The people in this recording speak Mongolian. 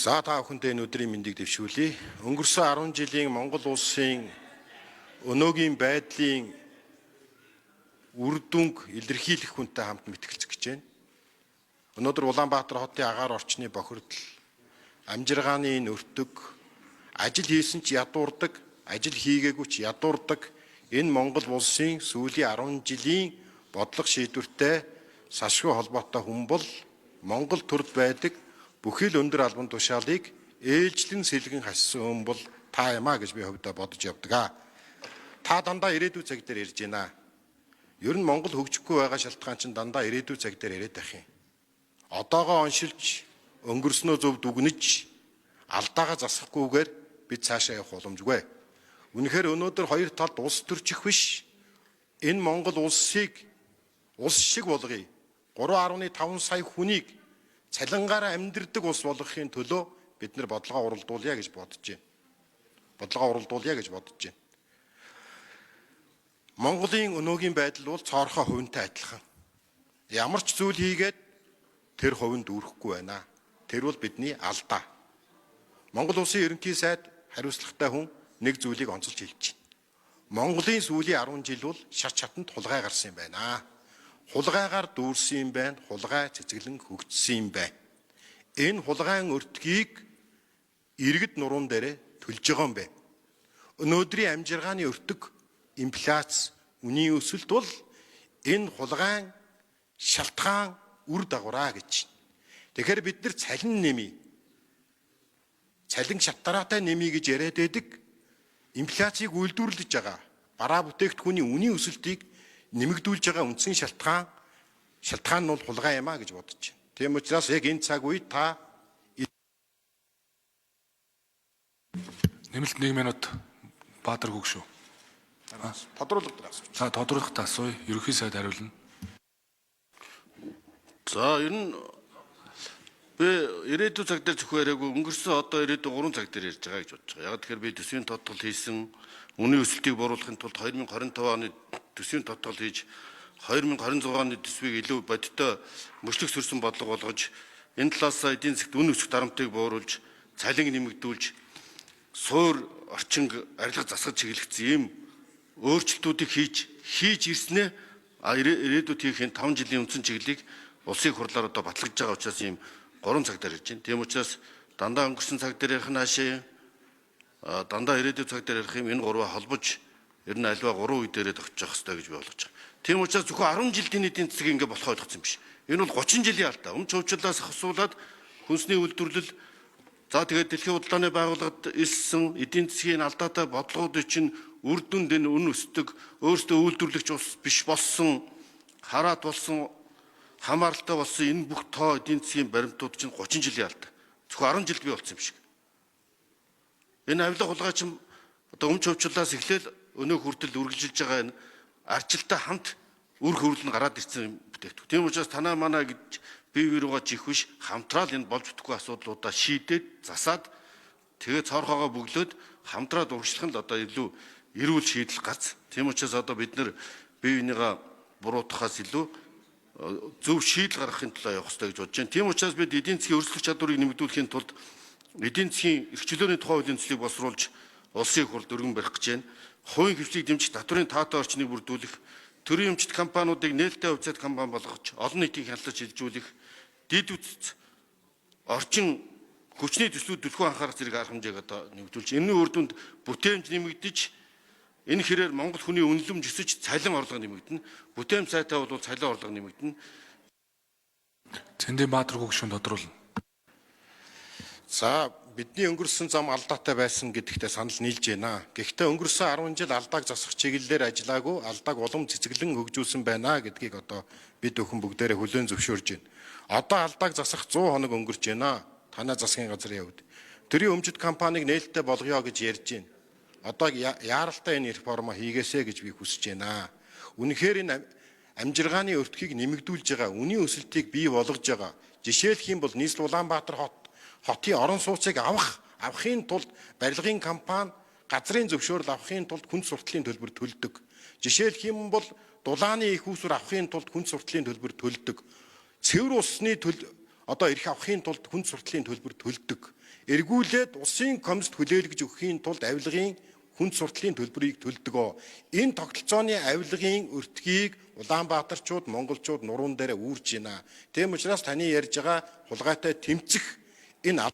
За, та бүхэндээ энэ өдрийн мэндийг дэвшүүлье. Өнгөрсөн 10 жилийн Монгол улсын өнөөгийн байдлын үр дүнг илэрхийлэх хүнтэй хамт мэтгэлцэх гэж байна. Өнөөдөр Улаанбаатар хотын агаар орчны бохирдол, амжиргааны энэ өртөг, ажил хийсэн ч ядуурдаг, ажил хийгээгүй ч ядуурдаг энэ Монгол улсын сүүлийн 10 жилийн бодлого шийдвэртэй салшгүй холбоотой хүн бол Монгол төрд байдаг бүхий л өндөр албан тушаалыг ээлжлэн сэлгэн хассан хүн бол та юм а гэж би хувьдаа бодож явдаг аа. Та дандаа ирээдүйн цаг дээр ярьж байна. Ер нь Монгол хөгжихгүй байгаа шалтгаан чинь дандаа ирээдүйн цаг дээр яриад байх юм. Одоогоо оншилж, өнгөрснөө зөв дүгнэж, алдаагаа засахгүйгээр бид цаашаа явах боломжгүй. Үнэхээр өнөөдөр хоёр талд улс төрчих биш. Энэ Монгол улсыг улс шиг болгоё. 3.5 сая хүнийг цалингаараа амьдардаг улс болгохын төлөө бид нар бодлогоо уралдуулъя гэж бодож байна. Бодлогоо уралдуулъя гэж бодож байна. Монголын өнөөгийн байдал бол цоорхой хувинтай адилхан. Ямар ч зүйл хийгээд тэр хувинд дүүрэхгүй байна. Тэр бол бидний алдаа. Монгол улсын ерөнхий сайд хариуцлагатай хүн нэг зүйлийг онцолж хэлж байна. Монголын сүүлийн 10 жил бол шат шатанд хулгай гарсан юм байна. Хулгайгаар дүүрсэн юм байна. Хулгай цэцэглэн хөгжсөн юм байна. Энэ хулгайн өртгийг иргэд нуруунд дээрээ төлж байгаа юм байна. Өнөөдрийн амжиргааны өртөг, инфляц, үнийн өсөлт бол энэ хулгайн шалтгаан, үр дагавраа гэж. Тэгэхээр бид нар цалин нэмий. Цалин шатараатай нэмий гэж яриад байдаг. Инфляцийг үйлдвэрлэж байгаа бараа бүтээгдэхүүний үнийн өсөлтийг нэмэгдүүлж байгаа үндсэн шалтгаан нь бол хулгай юм а гэж бодож байна. Тийм учраас яг энэ цаг үед та Нэмэлт 1 минут Баатар Хөгшөө. Тодруулга дээр асууж. За, тодруулахад асууя. Ерөнхий сайд хариулна. За, ер нь би ирээдүйн цаг дээр зөвхөн яриаггүй, өнгөрсөн, одоо, ирээдүйн 3 цаг дээр ярьж байгаа гэж бодож байгаа. Яг тэгэхээр би төсвийн тодтол хийсэн, үнийн өсөлтийг бууруулахын тулд 2025 оны төсвийн тодтол хийж, 2026 оны төсвийг илүү бодиттой мөчлөг сөрсөн бодлого болгож, энэ талаас эдийн засгт үн өсөх дарамтыг бууруулж, цалин нэмэгдүүлж, суур орчинг арилга засгаж чиглэгдсэн ийм өөрчлөлтүүдийг хийж ирснээ ирээдүйд хийх энэ 5 жилийн үндсэн чиглэлийг улсын хурлаар одоо батлагдж байгаа учраас ийм 3 цаг дээр ярьж байна. Тийм учраас дандаа өнгөрсөн цаг дээр ярих нь хаашаа, дандаа ирээдүйн цаг дээр ярих юм, энэ гурваа холбож ер нь альва 3 үе дээрээ тогтчих хэрэгтэй гэж би ойлгож байгаа. Тийм учраас зөвхөн 10 жилийн эдийн засаг ингэ болох ойлгоцсон юм биш. Энэ бол 30 жилийн алдаа. Өмч хөвчлөөс ахсуулаад хүнсний үйлдвэрлэл, за тэгээд дэлхийн худалдааны байгууллагад элссэн эдийн засгийн алдаатай бодлогоудын чинь үр дүнд энэ үн өсдөг, өөрсдөө үйлдвэрлэгч улс биш болсон, хараат болсон, хамааралтай болсон энэ бүх тоо эдийн засгийн баримтууд чинь 30 жилийн алдаа. Зөвхөн 10 жилд бий болсон юм шиг. Энэ авилга хулгай чинь одоо өмч хөвчлөөс эхлээл өнөө хүртэл үргэлжилж байгаа энэ аржилтай хамт үр хөврөл нь гараад ирсэн бүтээгдэхүүн. Тийм учраас танаа манаа гэж бие бие рүүгээ чих биш, хамтраал энэ болж бүтэхгүй асуудлуудаа шийдээд, засаад, тэгээ цоорхоогоо бөглөөд хамтраад урагшлах нь л одоо илүү эрүүл шийдэл гарц. Тийм учраас одоо бид нар бие биенийгээ буруутгахаас илүү зөв шийдэл гаргахын төлөө явах хэрэгтэй гэж бодож байна. Тийм учраас бид эдийн засгийн өрсөлдөх чадварыг нэмэгдүүлэхийн тулд эдийн засгийн эрх чөлөөний тухай хуулийн төслийг боловсруулж улсын их хурлд өргөн барих гэж байна. Хувийн хэвшлийг дэмжих татварын таатай орчныг бүрдүүлэх, төрийн өмчт компаниудыг нээлттэй хувьцаат компани болгож олон нийтийн хяналт шилжүүлэх, дэд бүтц орчин хүчний төслүүд түлхүү анхаарах зэрэг арга хэмжээг одоо нэмэгдүүлж, энэний үр дүнд бүтээмж нэмэгдэж, энэ хэрээр Монгол хүний үнэлэмж өсөж, цалин орлого нэмэгдэнэ. Бүтээмж сайтай бол цалин орлого нэмэгдэнэ. Цэндийн Баатар Хөгшүүн тодруулна. За, бидний өнгөрсөн зам алдаатай байсан гэдэгтээ санал нийлж байна. Гэхдээ өнгөрсөн 10 жил алдааг засах чиглэлээр ажиллаагүй, алдааг улам цэцэглэн хөгжүүлсэн байна гэдгийг одоо бид бүхэн бүгдээрээ хүлээн зөвшөөрж байна. Одоо алдааг засах 100 хоног өнгөрч байна. Танай засгийн газрын хувьд. Төрийн өмчит компанийг нээлттэй болгоё гэж ярьж байна. Одоо яаралтай энэ реформа хийгээсэй гэж би хүсэж байна. Үнэхээр энэ амжиргааны өртгийг нэмэгдүүлж байгаа, үнийн өсөлтийг бий болгож байгаа. Жишээлх юм бол нийслэл Улаанбаатар хотын орон сууцыг авахын тулд барилгын компани газрын зөвшөөрөл авахын тулд хүнд суртлын төлбөр төлдөг. Жишээлх юм бол дулааны их усүр авахын тулд хүнд суртлын төлбөр төлдөг. Цэвэр усны төл Одоо эрх авахын тулд хүнд суртлын төлбөр төлдөг. Эргүүлээд улсын комист хүлээлгэж өгөхийн тулд авилгын хүнд суртлын төлбөрийг төлдөг. Энэ тогтолцооны авилгын өртгийг Улаанбаатарчууд, монголчууд нуруун дээр үүрж байна. Тийм учраас таны ярьж байгаа хулгайтай тэмцэх энэ